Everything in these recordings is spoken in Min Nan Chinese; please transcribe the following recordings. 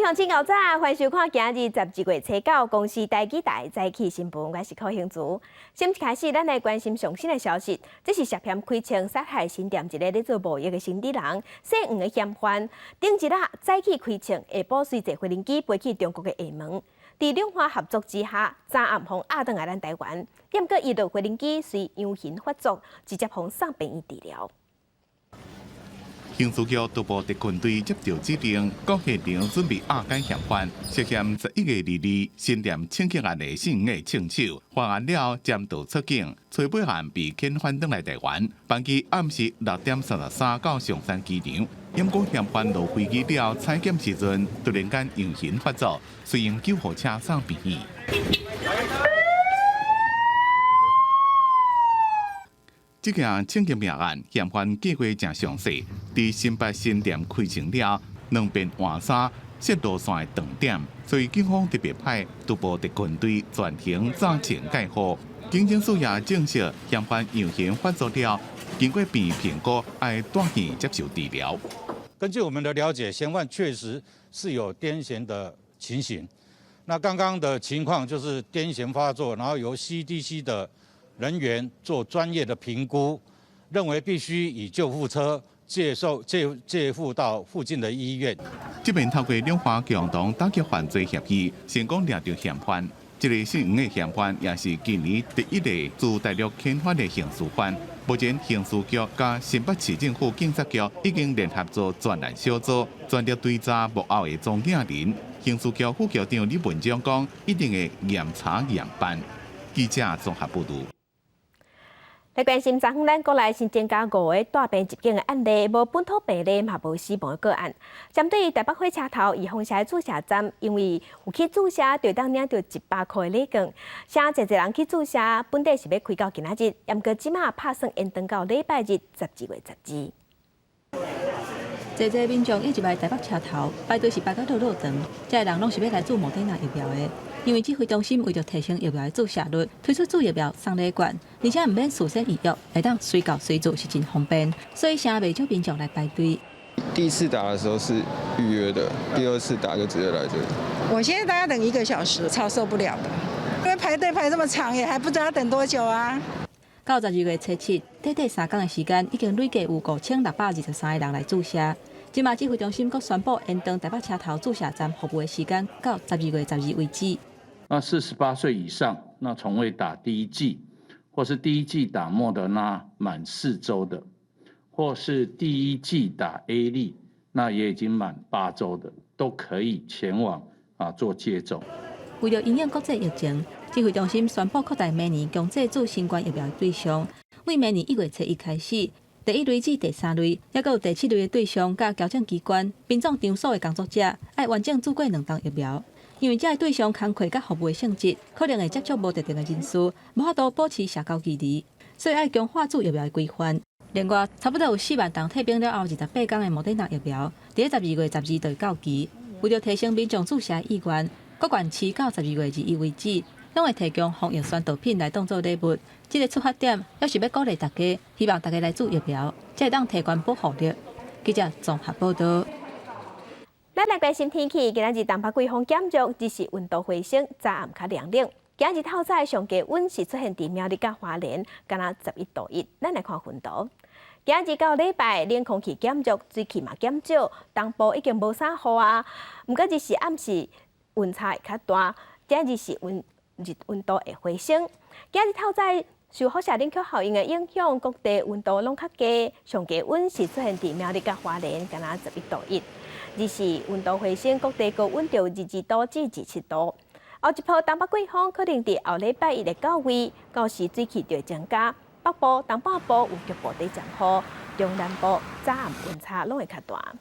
鄉親牛早，歡迎收看今日12月初9公視台語台早起新聞，我是柯興竹。先一開始，咱來關心上新的消息，這是涉嫌開槍殺害新店一个咧做貿易的生理人，姓黃的嫌犯，頂一日早起開槍，下晡隨坐飛行機飛去中國的廈門。佇兩岸合作之下，昨暗予押轉來咱台灣，毋過伊落飛行機隨陽眩發作，直接予送病院治療。刑事局督部特勤隊接到指令，到現場準備押解嫌犯，涉嫌11月22新店槍擊案的姓黃槍手，犯案了潛逃出境，初八暗被遣返轉來台灣，班機暗時6點33到松山機場，毋過嫌犯落飛機了，採檢時陣突然間陽眩發作，隨用救護車送病院。這件槍擊命案，嫌犯計劃誠詳細，佇新北新店開槍了，兩遍換衫，設路線的斷點，所以警方特別派督部特勤隊全程早前蓋護。警政署也證實，嫌犯陽眩發作了，經過病院評估，愛帶院接受治療。根據我們的了解，嫌犯確實是有癲癇的情形。那剛剛的情況就是癲癇發作，然後由 CDC 的人員做專業的評估，認為必須以救護車接受借借護到附近的醫院。這邊透過兩岸共同打擊犯罪協議，成功掠著嫌犯。這个姓黃的嫌犯也是今年第一个自大陸遣返的刑事犯。目前刑事局佮新北市政府警察局已經聯合做專案小組，全力追查幕後的蹤影人。刑事局副局長李文章講，一定會嚴查嚴辦。記者綜合報導。來關心昨昏咱國內新增加五个帶病入境的案例，無本土病例嘛無死亡的個案。針對台北火車頭預防射注射站，因為有去注射，就當領著100箍的禮券，誠濟濟人去注射，本底是欲開到今仔日，毋過這馬拍算延長到禮拜日12月12。濟濟民眾湧入來台北車頭排隊是排甲落落長，這个人攏是欲來注莫德納疫苗的。因為指揮中心為著提升疫苗的注射率，推出注疫苗送禮券，而且毋免事先預約，會當隨到隨注是真方便，所以誠袂少民眾來排隊。第一次打的時候是預約的，第二次打就直接來這裡。我現在大概等一個小時，超受不了的，因為排隊排這麼長，也還不知道等多久啊。到12月初7，短短3工的時間，已經累計有5623个人來注射。這馬指揮中心閣宣布延長台北車頭注射站服務的時間到12月12為止。那48歲以上，那從未打第一劑，或是第一劑打莫德納滿4週的，或是第一劑打 A 粒，那也已經滿8週的，都可以前往做接種。為著因應國際疫情，指揮中心宣布擴大明年強制注新冠疫苗的對象，對明年1月初1開始，第一類至第三類，抑閣有第七類的對象，佮矯正機關、殯葬場所的工作者，愛完整注過兩劑疫苗。因為這个對象工課佮服務的性質，可能會接觸無特定的人士，無法度保持社交距離，所以愛強化注疫苗的規範。另外，差不多有4萬筒退冰了後28工的莫德納疫苗，佇12月12就會到期。為著提升民眾注射意願，各縣市到12月21為止，攏會提供防疫宣導品來當做禮物。這个出發點，猶是欲鼓勵大家，希望大家來注疫苗，才會當提懸保護力。記者綜合報導。咱來關心天氣，今仔日東北季風減弱，日時溫度回升，早暗較涼冷。今日透早上低溫是出現佇苗栗佮花蓮，敢若11度1。咱來看雲圖。今日到禮拜，冷空氣減弱，水汽嘛減少，東部已經無啥雨啊。毋過日時暗時溫差會較大，這日時溫日溫度會回升。今日透早受輻射冷卻效應的影響，各地溫度攏較低，上低溫是出現佇苗栗佮花蓮，敢若11度1。日時溫度回升，各地高溫著22度至27度。後一波東北季風可能佇後禮拜一會到位，到時水汽就會增加。北部、東半部有局部佇降雨，中南部早暗溫差攏會較大。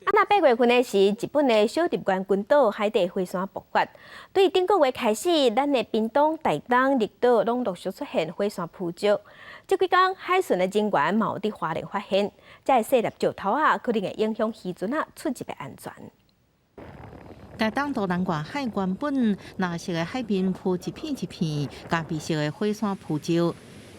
啊，若8月份的時，日本的小笠原群島海底火山爆發。對頂個月開始，咱的屏東、台東、綠島攏陸續出現火山噴石。這幾工海巡的人員嘛有佇花蓮發現，這个細粒石頭仔，可能會影響漁船仔出入的安全。台東都蘭外海原本藍色的海面鋪一片一片咖啡色的火山噴石，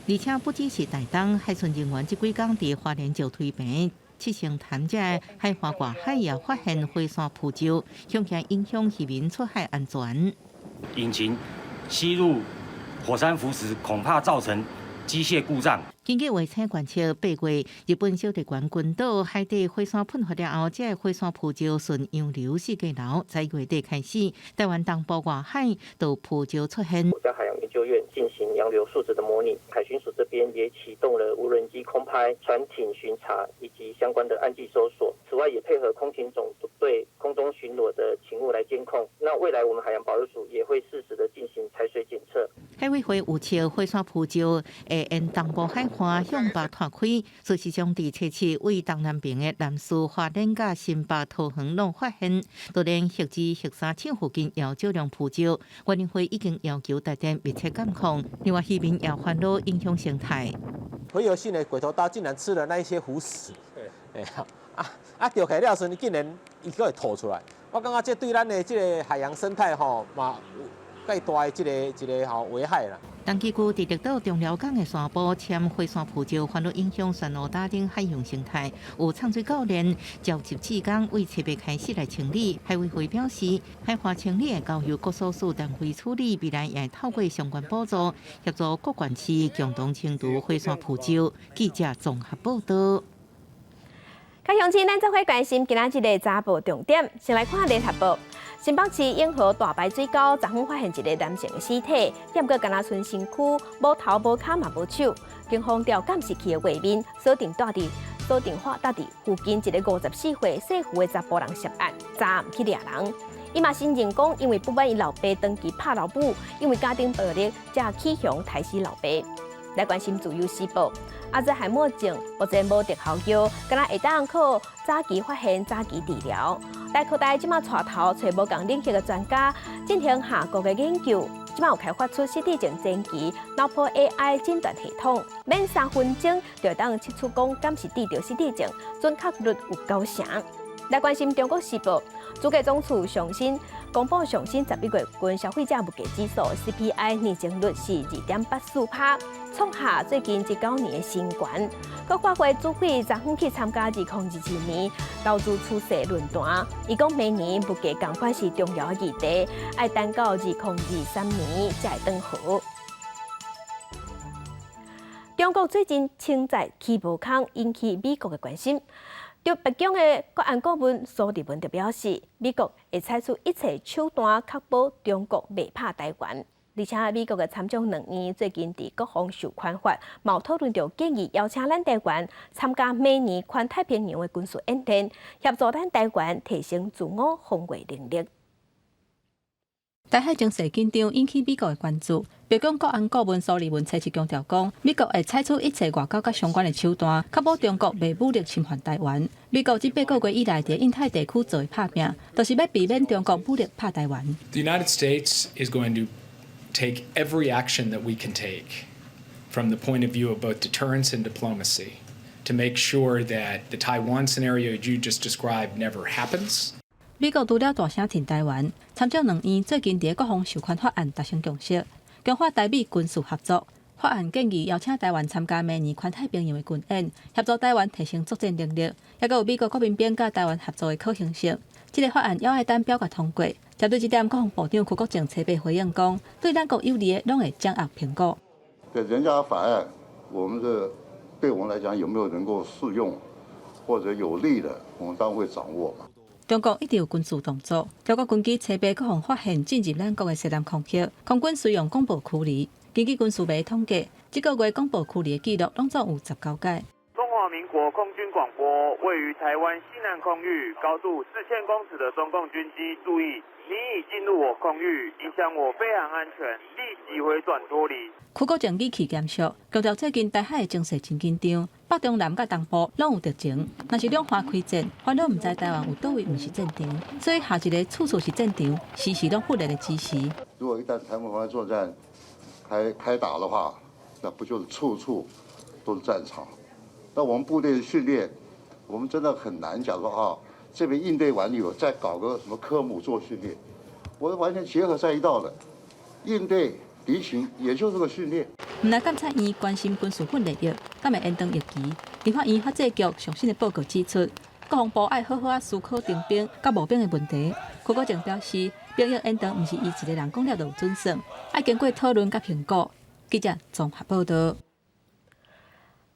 而且不只是台東，海巡人員這幾工佇花蓮石推坪七星潭遮海岸外海也發現火山爆石，恐驚影響漁民出海安全。引擎吸入火山浮石，恐怕造成機械故障。根據衛星觀測，8月日本小特權群島海底火山噴發了後，這个火山噴石順洋流四界流，在月底開始，台灣東部外海都噴石出現。國家海洋研究院進行洋流數值的模擬，海巡署這邊也啟動了無人機空拍、船艇巡查以及相關的岸際搜索。此外，也配合空勤總隊空中巡邏的勤務來監控。那未來我們海洋保育署也會適時的進行海水檢測。海委會預測火山噴石會沿東部海岸向北拖開，事實上，佇初七位東南邊的南勢、花蓮佮新北桃園攏發現，就連汐止、汐三廠附近也有少量噴石。原民會已經要求台電密切監控，另外漁民也煩惱影響生態。洄游性的鬼頭刀竟然吃了那一些浮石，哎啊啊釣起來了時，竟然伊閣會吐出來。我感覺這對咱的這个海洋生態吼嘛有蓋大的這个吼危害啦。東勢區佇綠島中寮港的沙坡攕火山噴石，煩惱影響珊瑚礁等海洋生態。有潛水教練召集志工為7月開始來清理。海委會表示，海岸清理會交由各所屬單位處理，未來也會透過相關補助協助各縣市共同清除火山噴石。記者綜合報道。各鄉親，咱做伙關心今仔日的早報重點，先來看聯合報。新北市永和大排水溝，昨昏發現一个男性的屍體，毋過干焦賰身軀，無頭無跤嘛無手。警方調監視器的畫面，鎖定發佇附近一个54歲姓胡的查埔人涉案，昨暗去掠人。伊嘛承認講，因為不滿伊老爸長期拍老母，因為家庭暴力，才起凶刣死老爸。來關心自由時報，阿茲海默症目前無特效藥，干焦會當靠早期發現、早期治療。台科大這馬帶頭揣無仝領域的專家進行跨國的研究，這馬有開發出失智症前期腦波 AI 診斷系統，免3分鐘就會當測出講敢是得著失智症，準確率有9成。來關心中國時報，主計總處上新公布上新11月份消費者物價指數 CPI 年增率是2.84%，創下最近這9年的新高。國發會主委昨昏去參加2022年投資趨勢論壇，伊講明年物價仝款是重要的議題，愛等到2023年才會轉好。中國最近稱讚起無空，引起美國的關心。就白宮的國安顧問蘇利文就表示，美國會採取一切手段確保中國袂拍台灣。而且美國的參眾兩院最近佇國防授權法，嘛有討論著建議邀請咱台灣參加明年環太平洋的軍事演練，協助咱台灣提升自我防衛能力。台海情勢緊張，引起美國的關注。白宮國安顧問蘇利文初七強調講，美國會採取一切外交佮相關的手段，確保中國袂武力侵犯台灣。美國這8個月以來，佇印太地區做的拍拚，就是欲避免中國武力拍台灣。 The United States is going to take every action that we can take from the point of view of both deterrence and diplomacy to make sure that the Taiwan scenario you just described never happens. 美國除了大聲挺台灣，參眾兩院最近佇國防授權法案達成共識，強化台美軍事合作。法案建議邀請台灣參加明年環太平洋的軍演，協助台灣提升作戰能力，抑閣有美國國民兵佮台灣合作的可行性。這个法案猶愛等表決通過。針對這點，國防部長邱國正初八回應講，對咱國有利的，攏會掌握評估。對人家法案，我們這對我們來講有沒有能夠適用或者有利的，我們當然會掌握嘛。中國一直有軍事動作，中國軍機初八閣予發現進入咱國的西南空域，空軍隨用廣播驅離。根據軍事媒統計，這個月廣播驅離的記錄攏總有19改。中華民國空軍廣播，位於台灣西南空域，高度4000公尺的中共軍機，注意，你已進入我空域，影響我飛航安全，立即回轉脫離。邱國正語氣嚴肅，強調最近台海的情勢真緊張，北中南佮東部攏有敵情，若是兩岸開戰，煩惱毋知台灣有佗位毋是戰場，所以下一个處處是戰場，時時攏訓練的指示。如果一旦台灣防作戰開打的話，那不就是處處都是戰場？那我們部隊的訓練，我們真的很難講說啊，這邊應對完以後再搞個什麼科目做訓練，我完全結合在一道的應對敵情，也就是個訓練。毋來監察院關心軍事訓練役，敢會延長役期？立法院法制局上新的報告指出，國防部愛好好仔思考徵兵佮募兵的問題。柯國正表示，兵役延長毋是伊一个人講了就有準算，愛經過討論佮評估。記者綜合報道。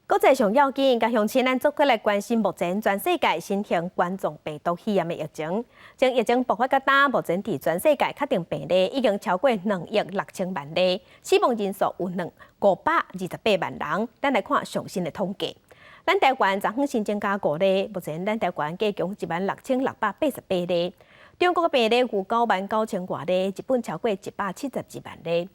國際上要緊，佮鄉親咱做伙來關心目前全世界新型冠狀病毒肺炎的疫情。從疫情爆發到今，目前佇全世界確定病例已經超過2億6千萬例，死亡人數有528萬人。咱來看上新的統計。咱台灣昨昏新增加五例，目前咱台灣計共16,688例。中國的病例有9萬9千外例，日本超過172萬例。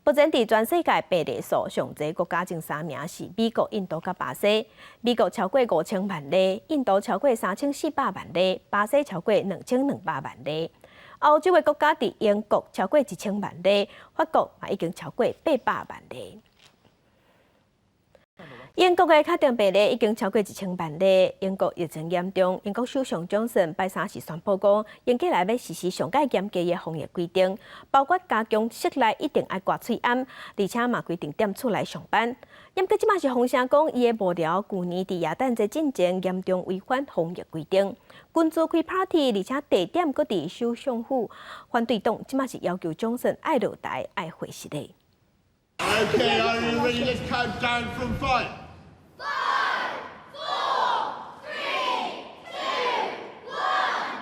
目前佇全世界病例數上濟國家前三名是美國、印度佮巴西。美國超過5000萬例，印度超過3400萬例，巴西超過2200萬例。歐洲的國家佇英國超過1000萬例，法國嘛已經超過800萬例。英國的確定病例已經超過1000萬例，英國疫情嚴重。英國首相強森拜三時宣布講，𪜶過來欲實施上蓋嚴格的防疫規定，包括加強室內一定愛掛喙罨，而且嘛規定踮厝內上班。毋過這馬是風聲講，伊的幕僚舊年佇耶誕節進前嚴重違反防疫規定，群聚開 party，而且地點閣佇首相府，反對黨這馬是要求強森愛落台愛回實的。 Okay, are you ready? Let's count down from five. Five, four, three, two, one.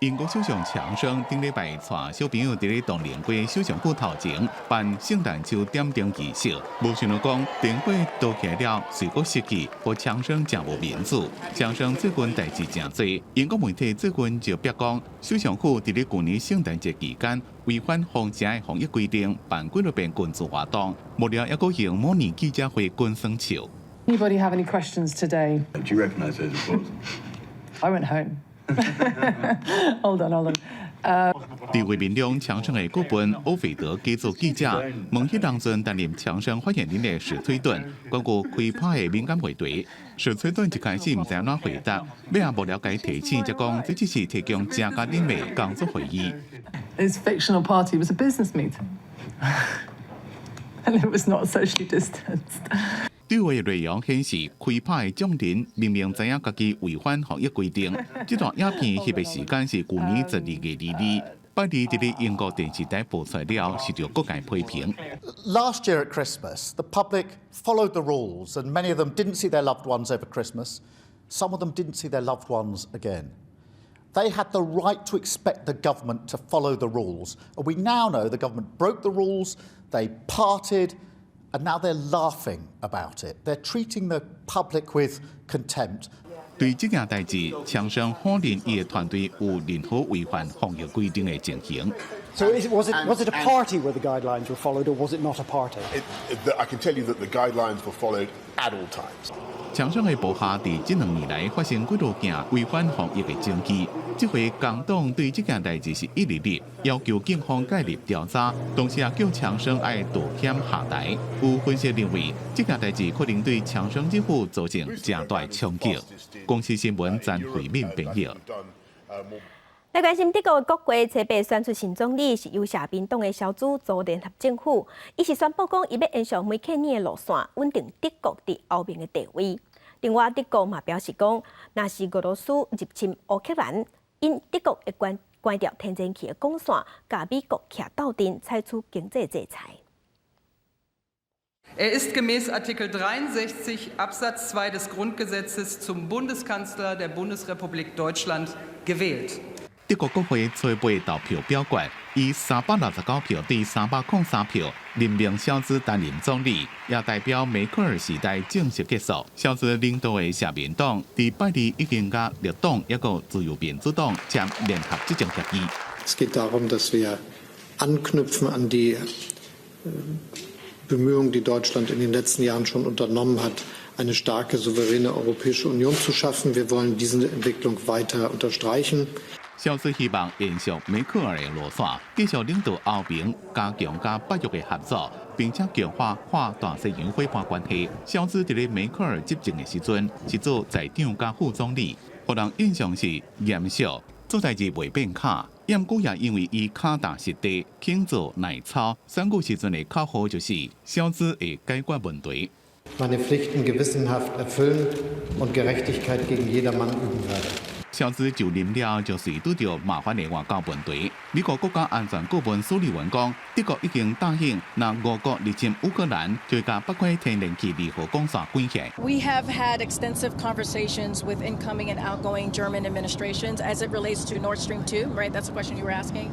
英國首相強生頂禮拜帶小朋友佇咧唐寧街首相府頭前辦聖誕樹點燈儀式，無想到講燈火倒起了，隨閣熄去，予強生誠無面子。強生最近代誌誠濟，英國媒體最近就表講，首相府佇咧舊年聖誕節期間違反封城的防疫規定，辦幾若遍群聚活動，幕僚猶閣用模擬記者會滾耍笑。 Anybody have any questions today? Do you recognise those reports? I went home. Hold on, hold on. 佇畫面中，強生的顧問歐菲德假做記者，問彼當陣擔任強生發言人的史崔頓，關於開趴的敏感話題。史崔頓一開始毋知按怎回答，尾仔幕僚共伊提醒，才講這只是提供誠甲恁的工作會議。 This fictional party was a business meeting, and it was not socially distanced. 對話內容顯示，開趴的眾人明明知影家己違反防疫規定。這段影片翕的時間是舊年12月22，拜二佇咧英國電視台播出了，受到各界批評。 Last year at Christmas, the public followed the rules, and many of them didn't see their loved ones over Christmas. Some of them didn't see their loved ones again. They had the right to expect the government to follow the rules. And we now know the government broke the rules, they partied, and now they're laughing about it. They're treating the public with contempt. 對這件代誌，強生否認伊的團隊有任何違反防疫規定的情形。 So was it a party where the guidelines were followed, or was it not a party? I can tell you that the guidelines were followed at all times. 強生的部下佇這兩年來發生幾多件違反防疫的證據，這回工黨對這件代誌是一直咧要求警方介入調查，同時也叫強生愛道歉下台。有分析認為，這件代誌可能對強生政府造成誠大衝擊。公視新聞詹惠敏編譯。來關心德國國會初八選出新總理，是由社民黨的蕭茲組聯合政府。伊是宣布講，伊欲延續梅克爾的路線，穩定德國佇歐盟的地位。另外，德國嘛表示講，若是俄羅斯入侵烏克蘭，𪜶德國會關掉天然氣的管線，共美國徛鬥陣，採取經濟制裁。 Er ist gemäß Artikel 63 Absatz 2 des Grundgesetzes zum Bundeskanzler der Bundesrepublik Deutschland gewählt. 德國國會初八投票表決，以369票對303票任命蕭茲擔任總理，也代表梅克爾時代正式結束。蕭茲領導的社民黨佇拜二已經佮綠黨抑閣自由民主黨簽聯合執政協議。 Es geht darum, dass wir anknüpfen an die Bemühungen, die Deutschland in den letzten Jahren schon unternommen hat, eine starke, souveräne Europäische Union zu schaffen. Wir wollen diese Entwicklung weiter unterstreichen. 蕭茲希望延續梅克爾的路線，繼續領導歐盟加強佮北約的合作，並且強化跨大西洋夥伴關係。蕭茲佇咧梅克爾執政的時陣是做財長佮副總理，予人印象是嚴肅，做代誌袂變卡。毋過也因為伊跤踏實地，肯做耐操，選舉時陣的口號就是蕭茲會解決問題。Meine Pflichten gewissenhaft erfüllen und Gerechtigkeit gegen jedermann üben werde. 蕭茲就任了，就是拄著麻煩的外交問題。美國國家安全顧問蘇利文講，德國已經答應，若俄國入侵烏克蘭，就會共北溪天然氣二號管線關起。 We have had extensive conversations with incoming and outgoing German administrations as it relates to Nord Stream 2, right? That's the question you were asking.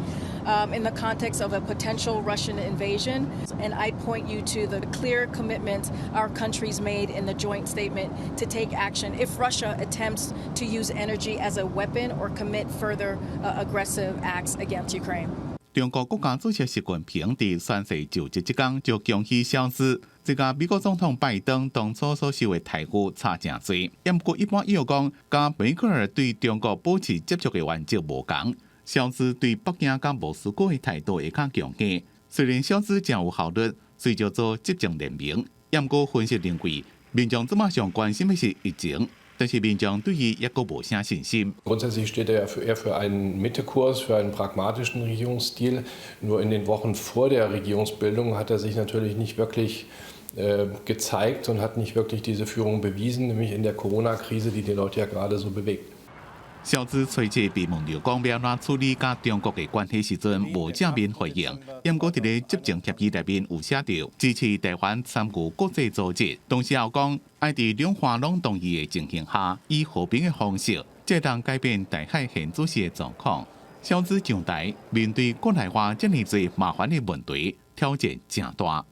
In the context of a potential Russian invasion. And I point you to the clear commitments our countries made in the joint statement to take action if Russia attempts to use energy as a weapon or commit further aggressive acts against Ukraine. 中國國家主席習近平佇宣誓就職這工就恭喜蕭茲，這佮美國總統拜登當初所受的待遇差誠濟。毋過一般伊又講，佮梅克爾對中國保持接觸的原則無仝。蕭茲對北京佮莫斯科的態度會較強硬。雖然蕭茲誠有效率，隨著做執政聯盟，毋過分析認為，民眾這馬上關心的是疫情。但是民眾對伊猶閣無啥信心。 Grundsätzlich steht er ja eher für einen Mittekurs, für einen pragmatischen Regierungsstil. Nur in den Wochen vor der Regierungsbildung hat er sich natürlich nicht wirklich gezeigt und hat nicht wirklich diese Führung bewiesen, nämlich in der Corona-Krise, die die Leute ja gerade so bewegt. 蕭茲隨即被問著講欲按怎處理佮中國的關係時陣，無正面回應。毋過佇咧執政協議內面有寫著支持台灣參與國際組織，同時也講愛佇兩方攏同意的情形下，以和平的方式，才當改變台海現局勢的狀況。蕭茲上台面對國內外遮爾濟麻煩的問題，挑戰誠大。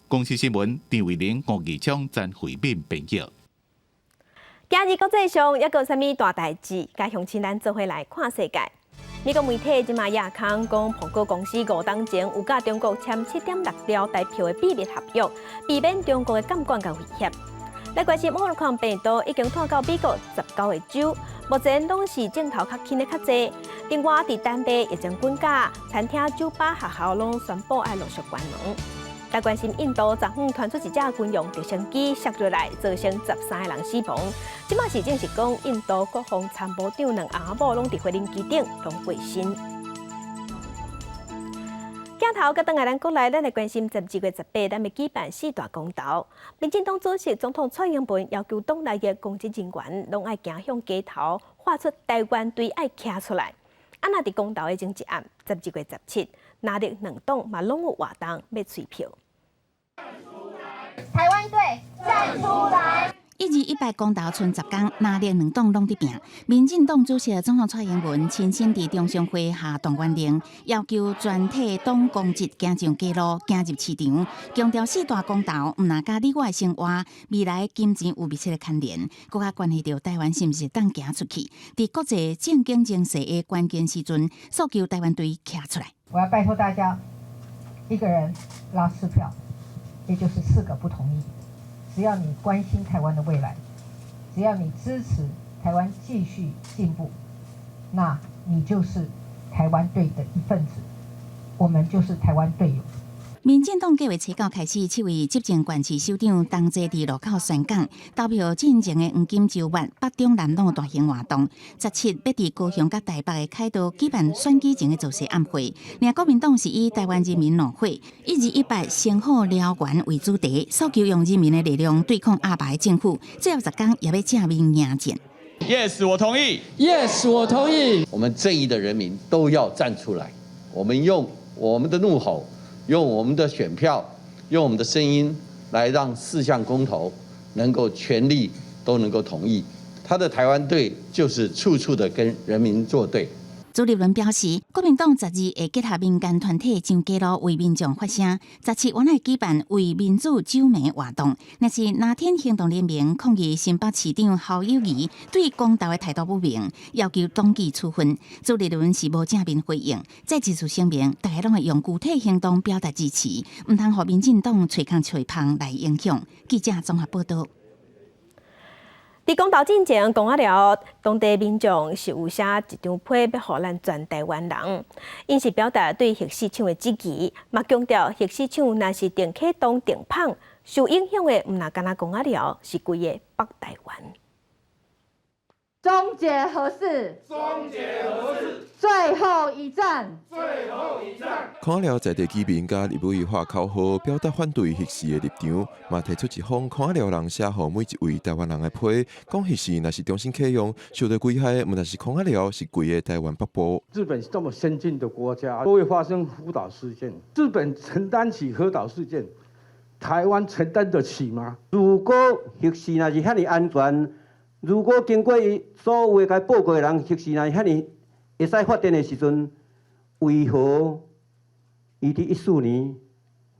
公視新聞陳慧玲、吳義昌、陳慧敏編譯。今日國際上猶閣有啥物大代誌？共鄉親咱做伙來看世界。美國媒體這馬也空講，蘋果公司5冬前有佮中國簽7.6兆台票的秘密合約，避免中國的監管佮威脅。來關心奧密克戎病毒已經拖到美國19個州，目前攏是症頭較輕的較濟。另外，佇丹麥疫情滾價，餐廳、酒吧、學校攏宣布愛陸續關門。來關心印度昨昏傳出一隻軍用直升機摔落來，造成13個人死亡。這馬是證實講，印度國防參謀長兩翁仔某攏佇飛行機頂攏過身。鏡頭閣轉來咱國內，咱來關心12月18，咱欲舉辦四大公投。民進黨主席總統蔡英文要求黨內的公職人員攏愛行向街頭，喊出台灣隊愛徛出來。啊，若佇公投的前一暗，12月17，藍綠兩黨嘛攏有活動欲催票。台灣隊站出來！ 1218公投賰10工，藍綠兩黨攏佇拚。民進黨主席總統蔡英文親身佇中常會下動員令，要求全體黨公職行上街路，行入市場，強調四大公投毋但佮你我的生活、未來金錢有密切的牽連，閣較關係著台灣是毋是當行出去。佇國際政經情勢的關鍵時陣，訴求台灣隊徛出來。我要拜託大家，一個人拉四票，也就是四個不同意。只要你關心台灣的未來，只要你支持台灣繼續進步，那你就是台灣隊的一份子，我們就是台灣隊友。民進黨計劃初九開始，七位執政縣市首長同齊佇路口宣講，投票進前的黃金週末，北中南攏有大型活動。17欲佇高雄佮台北的凱道舉辦選舉前的造勢晚會。另國民黨是以台灣人民怒火，1218星火燎原為主題，訴求用人民的力量對抗鴨霸的政府。最後10工也欲正面迎戰。 Yes，我同意。 Yes，我同意。我們正義的人民都要站出來，我們用我們的怒吼，用我們的選票，用我們的聲音，來讓四項公投能夠全力都能夠同意。他的台灣隊就是處處的跟人民作對。朱立倫表示，國民黨12會結合民間團體上街路為民眾發聲，17原來舉辦為民主揪名活動。若是藍天行動聯盟抗議新北市長侯友宜對公投的態度不明，要求黨紀處分。朱立倫是無正面回應，再一次聲明，大家攏會用具體行動表達支持，毋通予民進黨揣空揣縫來影響。記者綜合報道。佇公投進前講啊了，當地民眾是有寫一張批欲予咱全台灣人，𪜶是表達對核四廠的質疑，嘛強調核四廠若是定啟動定麭，受影響的毋但干焦講仔爾，是規个北台灣。終結核四，終結核四，最後一戰，最後一戰。看了在地居民佮立委喊口號，表達反對核四的立場，嘛提出一封看寮人寫予每一位台灣人的批，講核四若是重新啟用，受著危害的毋但是空仔寮，是規個台灣北部。日本這麼先進的國家，都會發生福島事件，日本承擔起核島事件，台灣承擔得起嗎？如果核四若是遐爾安全，如果經過伊所有的共報告的人，核四若是遐爾會使發電的時陣，為何伊佇14年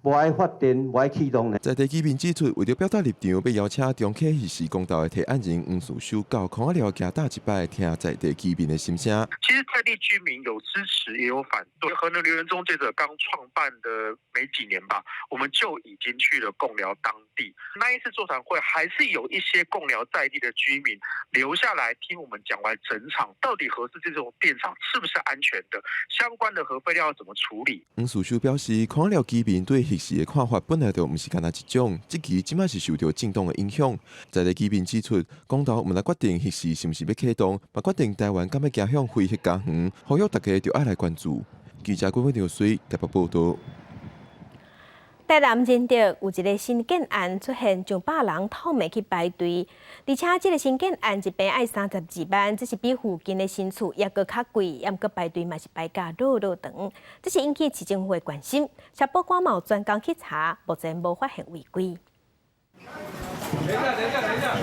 無愛發電，無愛啟動呢？在地居民指出，為著表達立場，欲邀請重啟核四公投的提案人黃士修到空仔寮行踏一擺，聽在地居民的心聲。其實在地居民有支持，也有反對。核能留言終結者剛創辦的沒幾年吧，我們就已經去了貢寮當地。那一次座談會，還是有一些貢寮在地的居民留下來聽我們講完整場，到底核四這種電廠是不是安全的？相關的核廢料要怎麼處理？黃士修表示，空仔寮居民對核四的看法本來就毋是干焦一種，這期這馬是受著政黨的影響。在地居民指出，公投毋但決定核四是毋是欲啟動，嘛決定台灣敢欲走向非核家園，呼籲大家著愛來關注。記者郭偉水台北報導。台南仁德有一个新建案出現上百人透暝去排隊，而且這个新建案一坪愛32萬，這是比附近的新厝猶閣較貴，猶閣排隊嘛是排甲落落長，這是引起市政府的關心。消保官嘛有專工去查，目前無發現違規。等一下，等一下，等一下。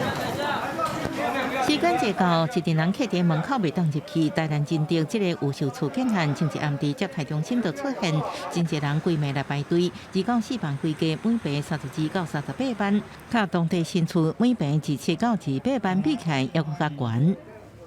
時間一到，一陣人客佇門口袂當入去。台南仁德這个預售厝建案，前一暗佇接待中心就出現真濟人規暝來排隊。2到4房規價每坪32到38萬，佮當地新厝每坪27到28萬比起來，猶閣較懸。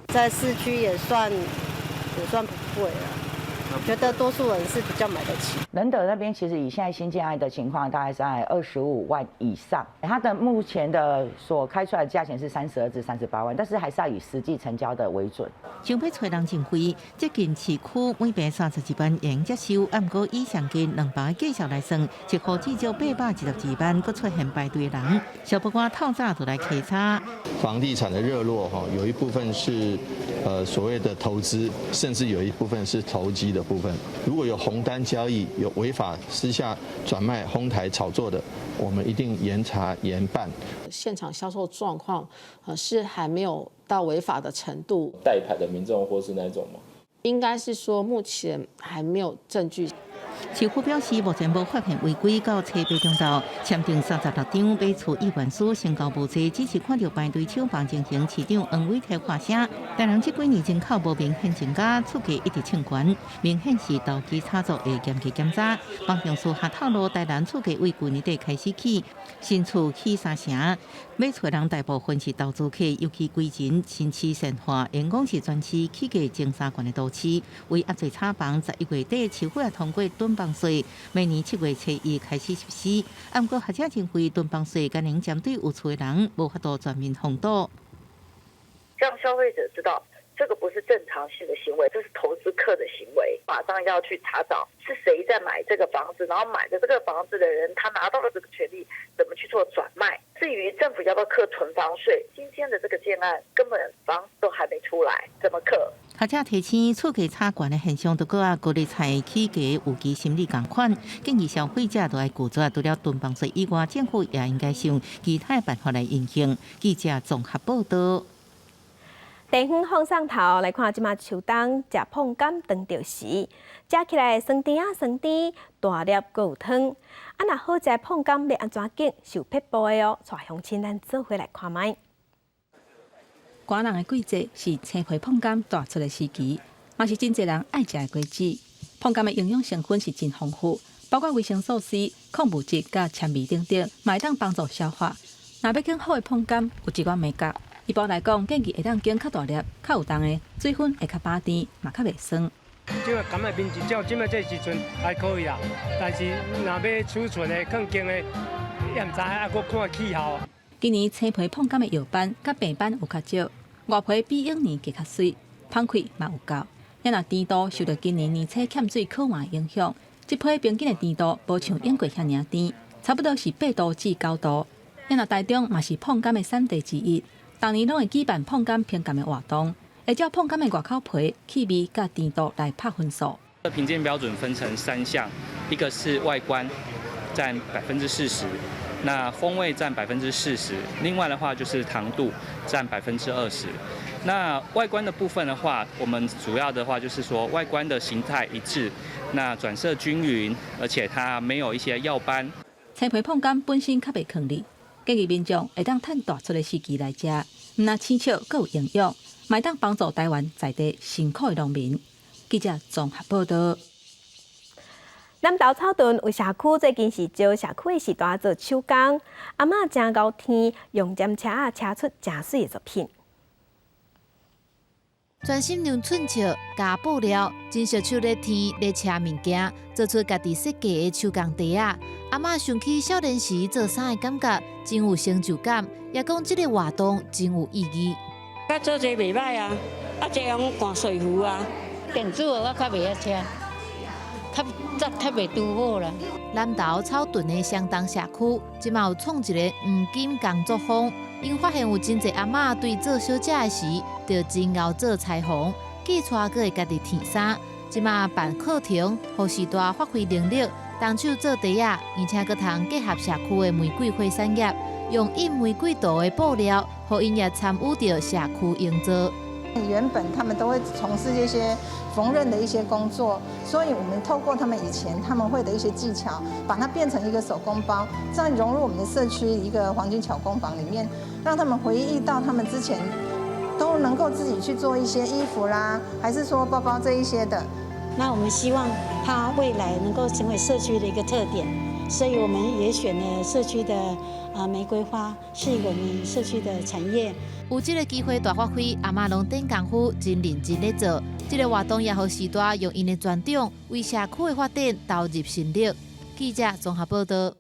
在市區也算不貴啊，覺得多數人是比較買得起。仁德那邊其實以現在新建案的情況，大概是在25萬以上。它的目前的所開出來的價錢是32至38萬，但是還是要以實際成交的為準。想欲揣人真貴，接近市區每坪32萬元接受，毋過以上近200個價數來算，一戶至少812萬，閣出現排隊人。消保官透早就來稽查。房地產的熱絡，哈，有一部分是所謂的投資，甚至有一部分是投機的部分。如果有紅單交易，有違法私下轉賣、哄抬炒作的，我們一定嚴查嚴辦。現場銷售狀況，是還沒有到違法的程度。代牌的民眾或是那種嗎？應該是說目前還沒有證據。市府表示，目前無發現違規，到初八中晝簽訂36張買厝意願書，成交無濟，只是看著排隊搶房情形，市長黃偉哲發聲。台南這幾年人口無明顯增加，厝價一直衝懸，明顯是投機炒作會嚴格檢查。房仲私下透露，台南厝價為舊年底開始起，新厝起三成，買厝人大部分是投資客，尤其歸仁、新市、善化，因講是全市起價前三懸的都市。為壓制炒房，11月底市府也通過囤房稅，明年7月初一開始實施。毋過學者認為，囤房稅敢能針對有厝的人，無法度全面防堵。讓消費者知道，這個不是正常性的行為，這是投資客的行為。馬上要去查找是誰在買這個房子，然後買的這個房子的人，他拿到了這個權利，怎麼去做轉賣？至於政府要不要課囤房稅，今天的這個建案根本房子都還沒出來，怎麼課？學者提醒，厝價炒懸的現象，都閣佮高利貸起價預期心理仝款，建議消費者都愛拒絕。除了囤房稅以外，政府也應該想其他的辦法來因應。記者綜合報導。地方放送頭來看，這馬秋冬食椪柑當著時，食起來酸甜仔酸甜，大粒閣有湯。啊，若好食椪柑欲按怎揀？是有撇步的哦。帶鄉親咱做伙來看覓。寒冷的季節是青皮椪柑大出的時期，嘛是真濟人愛食的果子。椪柑的營養成分是真豐富，包括維生素 C、礦物質佮纖維等等，嘛會當幫助消化。若欲揀好的椪柑，有一寡眉角。一般來講，建議會當揀較大粒、較有重的，水分會較飽甜，嘛較袂酸。這个柑的面積，照這馬這時陣還可以啦，但是若欲儲存的、囥間的，也毋知，猶閣看氣候。今年青皮椪柑的藥斑佮病斑有較少，外皮比往年加較媠，芳氣嘛有夠。也若甜度受著今年年初欠水渴旱影響，這批平均的甜度無像往過遐爾甜，差不多是8度至9度。也若台中嘛是椪柑的產地之一，逐年攏會舉辦椪柑評鑑的活動，會照椪柑的外口皮、氣味佮甜度來拍分數。評鑑標準分成三項，一個是外觀佔40%，那風味佔40%，另外的話就是糖度佔20%。那外觀的部分的話，我們主要的話就是說外觀的形態一致，那轉色均勻，而且它沒有一些藥斑。青皮椪柑本身較袂囥膩，建議民眾會當趁大出的時期來食，毋但輕巧，閣有營養，嘛會當幫助台灣在地辛苦的農民。記者綜合報道。南投草屯有社區最近是招社區的序大做手工，阿嬤誠𠢕天，用針車仔車出誠媠的作品。專心用寸尺加布料，真熟手咧天咧車物件，做出家己設計的手工袋仔。阿嬤想起少年時做衫的感覺，真有成就感，也講這个活動真有意義。佮做這袂䆀啊，啊這樣趕水壺啊。電子的我較袂曉車，較紮較袂拄好啦。南投草屯的雙東社區，這馬有創一个黃金工作坊，𪜶發現有真濟阿嬤對做小食的時，就真𠢕做裁縫，寄帶閣會家己添衫。這馬辦課程，予序大發揮能力，動手做袋仔，而且閣通結合社區的玫瑰花產業，用印玫瑰圖的布料，予𪜶也參與著社區營造。原本他們都會從事這些縫紉的一些工作，所以我們透過他們以前他們會的一些技巧，把它變成一個手工包，再融入我們的社區一個黃金巧工坊裡面，讓他們回憶到他們之前都能夠自己去做一些衣服啦，還是說包包這一些的。那我們希望它未來能夠成為社區的一個特點，所以我們也選了社區的玫瑰花，是我們社區的產業。有這个機會大發揮，阿嬤攏頂功夫，真認真咧做。這个活動也予序大用𪜶的專長為社區的發展投入心力。記者綜合報道。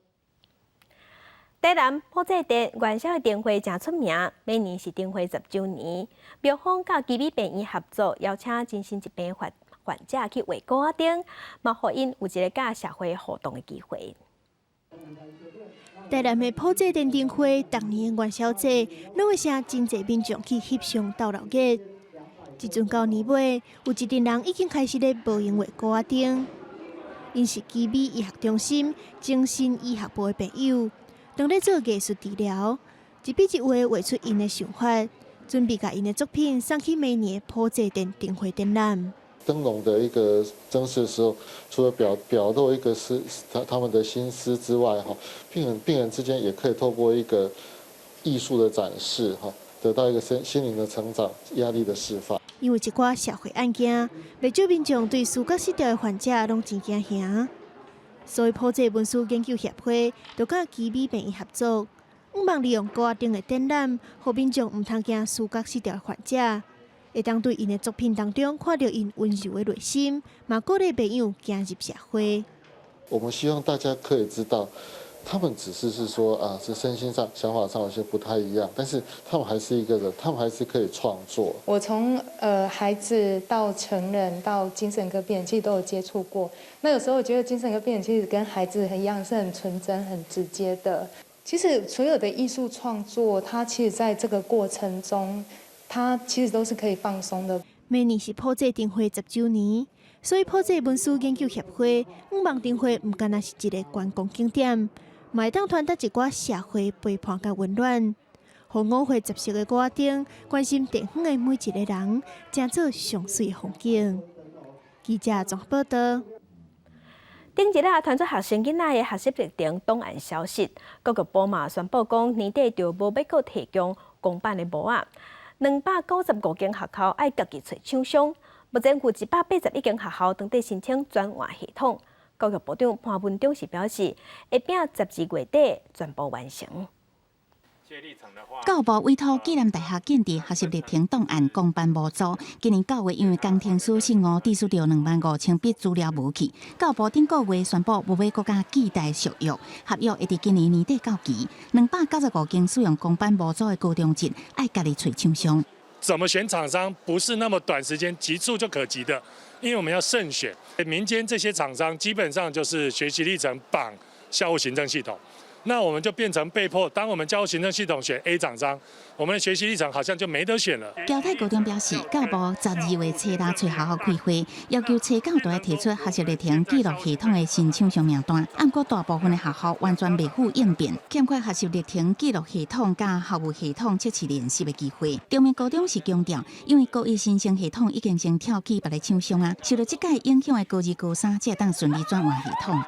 台南埔仔鎮元宵的燈會誠出名，明年是燈會10週年。廟方佮奇美病院合作，邀請精神疾病患者去畫鼓仔燈，嘛予𪜶有一個佮社會互動的機會。台南的埔仔鎮燈會，逐年元宵節，攏會吸真濟民眾去翕相鬥鬧熱。這陣到年尾，有一陣人已經開始咧無閒畫鼓仔燈。𪜶是奇美醫學中心精神醫學部的病友，當咧做藝術治療，一筆一畫畫出𪜶的想法，準備共𪜶的作品送去明年的埔仔鎮燈會展覽。燈籠的一個裝飾的時候，除了表露一個是他們的心思之外，哈，病人之間也可以透過一個藝術的展示，哈，得到一個身心靈的成長、壓力的釋放。因為一寡社會案件，袂少民眾對思覺失調的患者攏真驚嚇，所以埔仔文史研究協會就佮奇美病院合作，向望利用鼓仔燈的展覽，予民眾毋通驚思覺失調的患者。會當對𪜶的作品當中看著𪜶溫柔的內心，嘛鼓勵病友行入社會。我們希望大家可以知道，他們只是說啊，是身心上、想法上有些不太一樣，但是他們還是一個人，他們還是可以創作。我從孩子到成人到精神科病人，其實都有接觸過。那有時候我覺得精神科病人其實跟孩子一樣，是很純真、很直接的。其實所有的藝術創作，它其實在這個過程中，它其實都是可以放鬆的。明年是埔仔燈會10週年，所以埔仔文史研究協會向望燈會毋干焦是一個觀光景點，嘛會當傳達一寡社會陪伴佮溫暖，予五花十色的鼓仔燈，關心地方的每一個人，成做上媠的風景。記者綜合報道。頂日啊，傳出學生囡仔的學習歷程檔案消失，教育部嘛宣布講年底就無欲閣提供公版的簿仔。295間學校愛家己揣廠商，目前有181間學校當地申請轉換系統。教育部長潘文忠是表示，會拼12月底全部完成。教育部委託暨南大學建置學習歷程檔案公版模組，今年9月因為工程師失誤，致使著25,000筆資料無去。教育部頂個月宣布，無欲閣佮暨大續約，合約會佇今年年底到期。295間使用公版模組的高中職，愛家己揣廠商。怎麼選廠商不是那麼短時間急速就可及的，因為我們要慎選。民間這些廠商基本上就是學習歷程綁校務行政系統。那我們就變成被迫，當我們教育行政系統選 A 廠商，我們的學習歷程好像就沒得選了。僑泰高中表示，教育部12月初六揣學校開會，要求初九都愛提出學習歷程記錄系統的新廠商名單。毋過大部分的學校完全袂赴應變，欠缺學習歷程記錄系統佮校務系統測試練習的機會。中明高中是強調，因為高一新生系統已經先跳去別个廠商啊，受著這屆影響的高二、高三才會當順利轉換系統。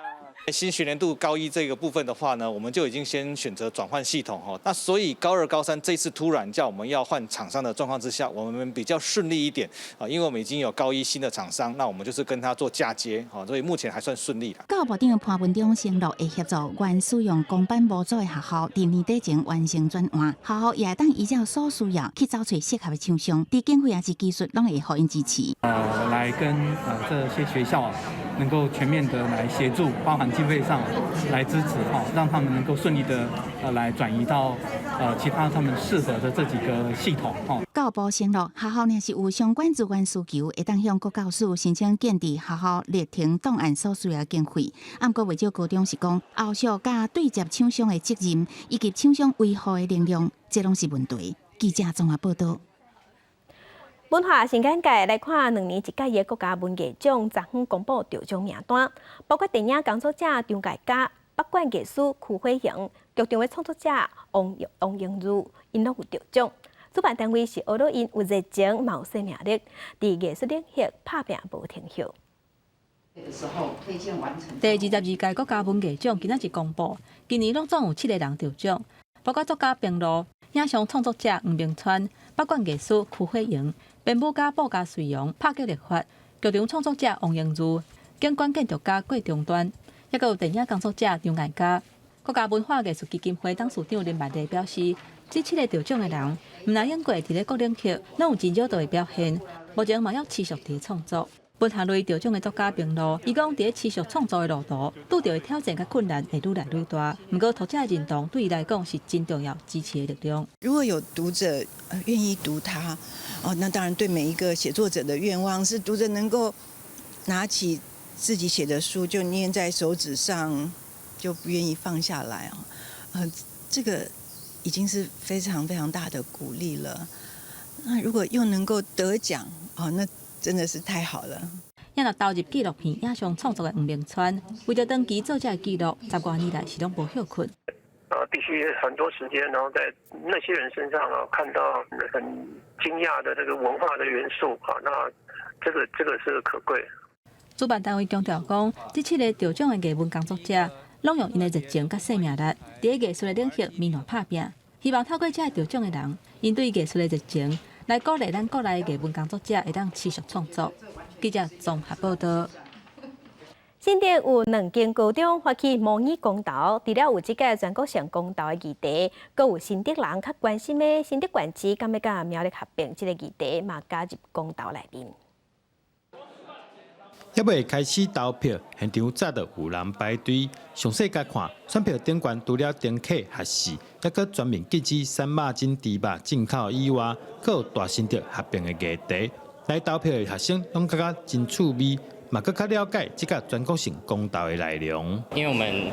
新學年度高一這個部分的話呢，我們就已經先選擇轉換系統哈。那所以高二、高三這次突然叫我們要換廠商的狀況之下，我們比較順利一點啊，因為我們已經有高一新的廠商，那我們就是跟他做嫁接，所以目前還算順利啦。教育部長潘文忠承諾會協助原使用公版模組的學校，佇年底前完成轉換，學校也會當依照所需要去找揣適合的廠商，佇經費抑是技術攏會予𪜶支持。來跟這些學校能夠全面的來協助，包含經費上來支持哈，讓他們能夠順利的來轉移到其他他們適合的這幾個系統哈。教育部承諾，學校若是有相關資源需求，會當向國教署申請建置學校歷程檔案所需要的經費。毋過袂少高中是講，後續佮對接廠商的責任以及廠商維護的能量，這攏是問題。記者綜合報導。文化新簡介來看，2年一屆的國家文藝獎昨昏公布得獎名單，包括電影工作者張艾嘉、北管藝師區火雄、劇場的創作者王榮如，𪜶攏有得獎。主辦單位是呵咾𪜶有熱情，嘛有生命力，佇藝術領域拍拚無停歇。第22屆國家文藝獎今仔日公布，今年攏總有七个人得獎，包括作家平路、影像創作者黃明川、北管藝師區火雄、編舞家布家瑞陽、拍劇立法、劇場創作者王榮如、景觀建築家郭中端，抑閣有電影工作者張艾嘉。國家文化藝術基金會董事長林萬麗表示，這七个得獎的人，毋但勇過佇咧各領域攏有真少的表現，目前嘛猶持續佇咧創作。文學類得獎的作家平路，伊講佇咧持續創作的路途，拄著的挑戰佮困難會愈來愈大。毋過讀者的認同對伊來講是真重要支持的力量。如果有讀者願意讀它，哦，那當然對每一個寫作者的願望是讀者能夠拿起自己寫的書就捏在手指上，就不願意放下來哦。這個已經是非常非常大的鼓勵了。那如果又能夠得獎，哦，那真的是太好了。也若投入紀錄片影像創作的黃明川，為著長期做這个記錄，十外年來是攏無歇睏。必須很多時間，然後在那些人身上啊，看到很驚訝的這個文化的元素啊，那這個是可貴。主辦單位強調講，這七个得獎的藝文工作者，攏用𪜶的熱情佮生命力，佇咧藝術的領域綿爛拍拚。希望透過這个得獎的人，𪜶對藝術的熱情，來鼓勵咱國內的藝文工作者會當持續創作。記者綜合報導。新竹有兩間高中發起模擬公投，除了有這個全國性公投的議題，閣有新竹人較關心的新竹縣市敢欲佮苗栗合併這个議題，嘛加入公投內面。猶未開始投票，現場早就有人排隊。詳細共看，選票頂懸除了登記核實，猶閣全面禁止瘦肉精豬肉進口以外，閣有大新竹合併的議題。來投票的學生攏感覺真趣味，嘛閣較了解這个全國性公投的內容。因為我們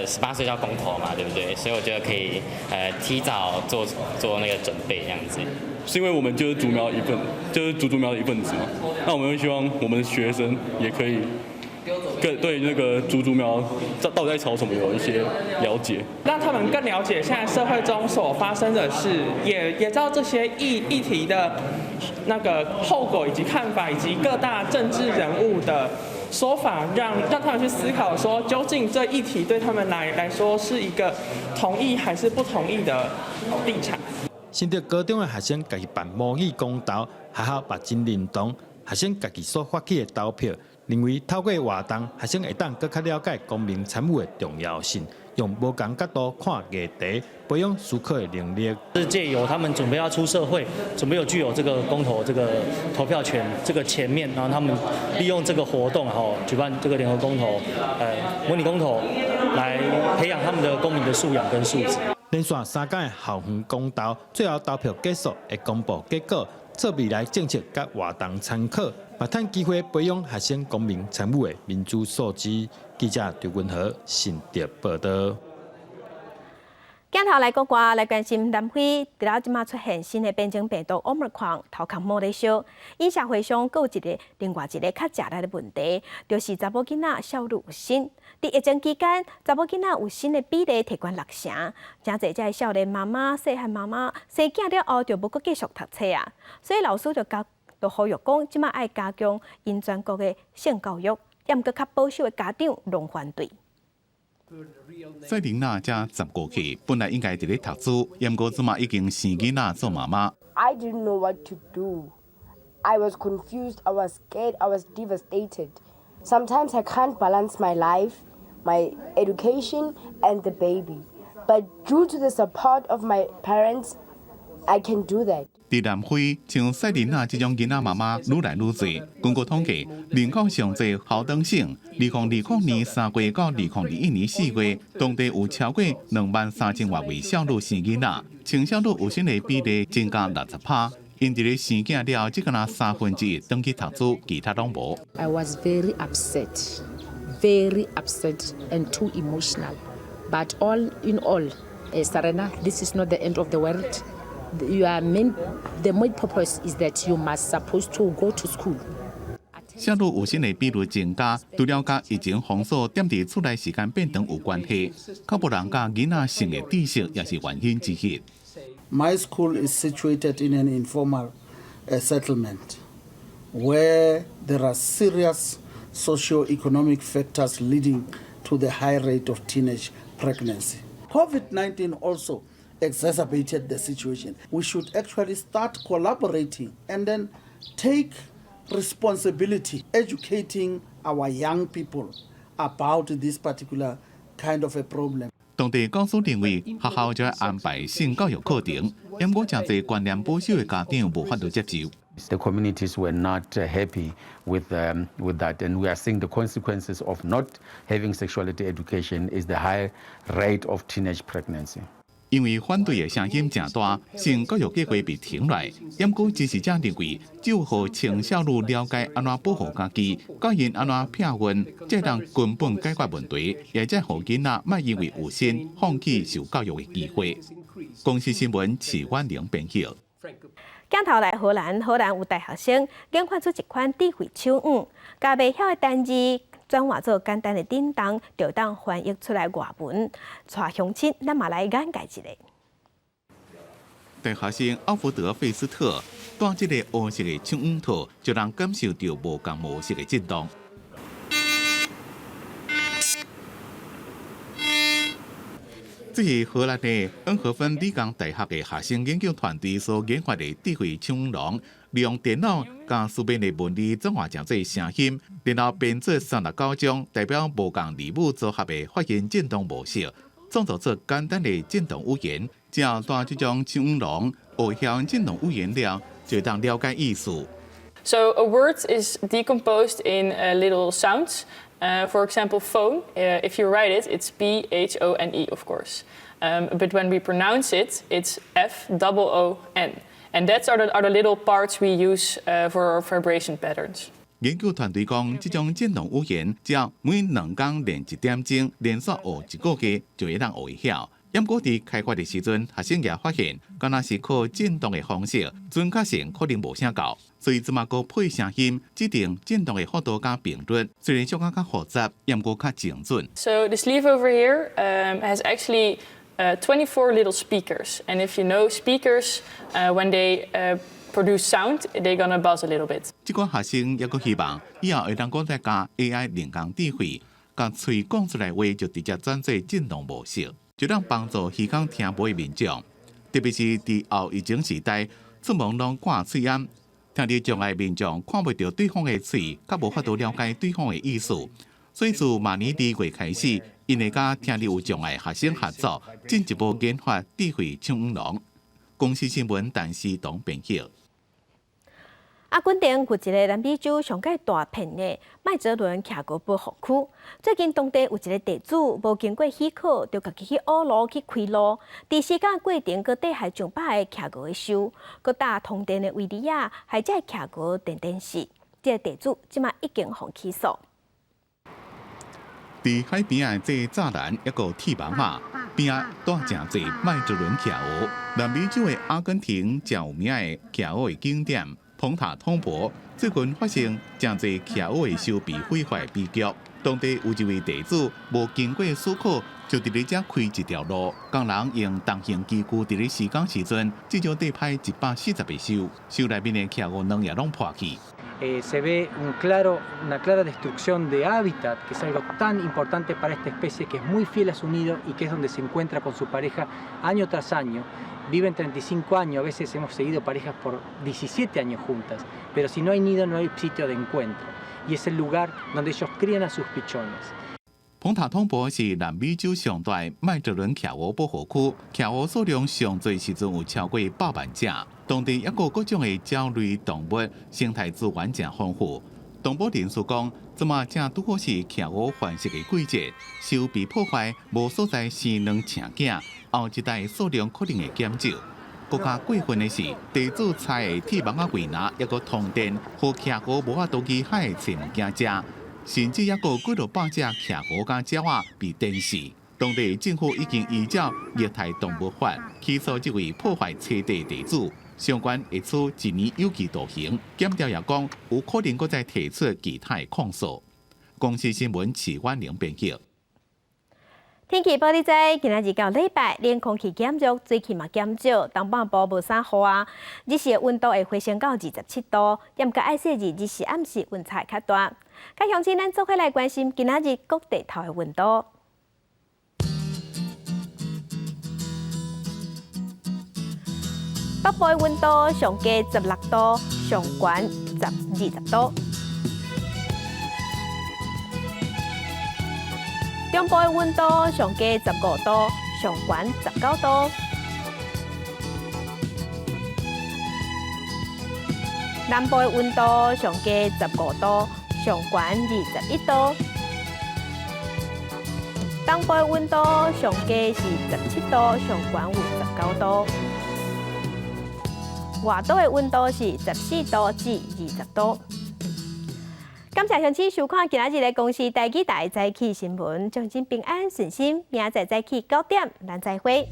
18歲要公投嘛，對不對？所以我覺得可以提早做做那個準備，這樣子。是因為我們就是竹苗一份，就是竹苗的一份子嘛。那我們會希望我們的學生也可以更對那個竹苗到底在吵什麼有一些了解，讓他們更了解現在社會中所發生的事，也知道這些議題的那個後果以及看法，以及各大政治人物的說法，讓他們去思考，說究竟這議題對他們來說是一個同意還是不同意的立場。新竹高中的學生家己辦模擬公投，學校嘛真認同學生家己所發起的投票，認為透過活動，學生會當閣較了解公民參與的重要性，用無仝角度看議題，培養思考的能力。是藉由他們準備要出社會，準備有具有這個公投這個投票權這個前面，然後他們利用這個活動，哈，舉辦這個聯合公投，模擬公投，來培養他們的公民的素養跟素質。連續三工的校園公投，最後投票結束會公布結果，做未來政策佮活動參考，嘛趁機會培養學生公民參與的民主素質。記者劉文和新竹報導。鏡頭來國外來關心南非，除了這馬出現新的變種病毒奧密克戎，頭殼冒咧燒，𪜶社會上閣有一个另外一个較食力的問題，就是查某囡仔少女有身。佇疫情期間，查某囡仔有身的比例提懸六成，誠濟這个少年媽媽、細漢媽媽生囝了後就無閣繼續讀冊啊，所以老師就教就呼籲講，這馬愛加強𪜶全國的性教育，猶毋過較保守的家長攏反對。賽琳娜才15歲，本來應該佇咧讀書，毋過這馬已經生囡仔做媽媽。 I didn't know what to do. I was confused. I was scared. I was devastated. Sometimes I can't balance my life, my education, and the baby. But due to the support of my parents, I can do that. 佇南非，像賽琳娜這種囡仔媽媽愈來愈濟。根據統計，人口上濟豪登省，2020年3月到2021年4月，當地有超過23,000多位少女生囡仔，青少女有身的比例增加60%。𪜶佇咧生囝了後，只敢若三分之一轉去讀書，其他攏無。 I was very upset, very upset and too emotional. But all in all, Serena, this is not the end of the world. Your main, the main purpose is that you must supposed to go to school. 少女有身的比率增加，除了佮疫情封鎖、踮佇厝內時間變長有關係，較無人教囡仔性的知識也是原因之一。 My school is situated in an informal settlement where there are serious socio-economic factors leading to the high rate of teenage pregnancy. COVID-19 also exacerbated the situation. We should actually start collaborating and then take responsibility, educating our young people about this particular kind of a problem. 當地教師認為學校就愛安排性教育課程，毋過誠濟觀念保守的家長無法度接受。 The communities were not happy with that, and we are seeing the consequences of not having sexuality education is the high rate of teenage pregnancy. 因為反對的聲音誠大，性教育計劃被停落來。毋過支持者認為，只有予青少女了解按怎保護家己，教𪜶按怎避孕，才當根本解決問題，也才予囡仔莫因為有身放棄受教育的機會。公視新聞徐婉玲編譯。鏡頭來荷蘭，荷蘭有大學生研發出一款智慧手腕，共袂曉的單字轉換做簡單的振動，就當翻譯出來外文。帶鄉親，咱嘛來眼界一下。大學生奧福德費斯特戴這个烏色的手腕套，就能感受著無仝模式的震動。這是荷蘭的恩荷芬理工大學的學生研究團隊所研發的智慧手腕籠，利用電腦將書面的文字轉換成做聲音，然後編做39種代表無仝字母組合的發音振動模式，創造出簡單的振動語言。只要戴這種手腕籠，學曉振動語言了，就當了解意思。 So a word is decomposed in little sounds. For example, phone, if you write it, it's P H O N E, of course. But when we pronounce it, it's F double O N. And that's are the little parts we use for our vibration patterns. 研究團隊講，這種振動語言，只要每2工練一點鐘，連續學一個月，就會當學會曉。毋過佇開發的時陣，學生也發現，敢若是靠振動的方式，準確性可能無啥夠，所以這馬閣配聲音，指定振動的幅度佮頻率，雖然小可較複雜，毋過較精準。 So the sleeve over here has actually 24 little speakers. And if you know speakers, when they produce sound, they're gonna buzz a little bit. 這個學生猶閣希望以後會當閣再加 AI 人工智慧，共喙講出來話就直接轉做振動模式，就當幫助耳孔聽無的民眾，特別是佇後疫情時代，出門攏掛喙罨，聽力障礙民眾看袂著對方的喙，較無法度了解對方的意思。所以自明年2月開始，𪜶會佮聽力有障礙學生合作，進一步研發智慧手腕籠。公視新聞陳思彤編譯。阿根廷有一个南美洲上蓋大片的麥哲倫企鵝保護區。最近當地有一个地主無經過許可，就家己去挖路去開路，佇施工過程閣綴害上百个企鵝的岫，閣搭通電的圍籬仔，害這个企鵝電電死。這个地主這馬已經予起訴。佇海邊仔的這柵欄，抑閣鐵網仔。邊仔蹛誠濟麥哲倫企鵝。南美洲的阿根廷誠有名的企鵝的景點蓬塔通博，最近發生誠濟企鵝的收被毀壞悲劇。當地有一位地主無經過許可，就佇咧遮開一條路，工人用重型機具佇咧施工時陣，至少硩歹140個岫，岫內面的企鵝卵也攏破去。 Se ve una clara destrucción de hábitat, que es algo tan importante para esta especie que es muy fiel a su nido y que es donde se encuentra con su pareja año tras año. Viven 35 años, a veces hemos seguido parejas por 17 años juntas, pero si no hay nido no hay sitio de encuentro y es el lugar donde ellos crían a sus pichones. 蓬塔通博是南美洲上大麥哲倫企鵝保護區，企鵝數量上濟時陣有超過100萬隻。當地抑閣各種的鳥類動物生態資源誠豐富。動保人士講，這馬正拄好是企鵝繁殖的季節，岫被破壞，無所在生卵生囝，後一代數量可能會減少。閣較過分的是，地主拆的鐵網仔圍欄，抑閣通電，予企鵝無法度去海揣物件食。甚至抑閣幾落百隻企鵝佮鳥仔被電死。當地政府已經依照虐待動物法起訴這位破壞棲地地主，相關會處1年有期徒刑。檢調也講，有可能閣再提出其他的控訴。公視新聞徐婉玲編輯。天氣報你知，今仔日到禮拜，冷空氣減弱，水汽嘛減少，東半部無啥雨啊。日時的溫度會回升到27度，毋過愛細日日時暗時溫差會較大。佮鄉親，咱做伙來關心今仔日各地頭的溫度。北部的溫度上低16度，上懸20度。中部的溫度上低15度，上懸19度。南部的溫度上低15度，上懸21度。東部的溫度上低是17度，上懸有19度。外島的溫度是14度至20度。感謝鄉親收看今仔日的公視台語台早起新聞，祝恁平安順心，明仔載早起9點，咱再會。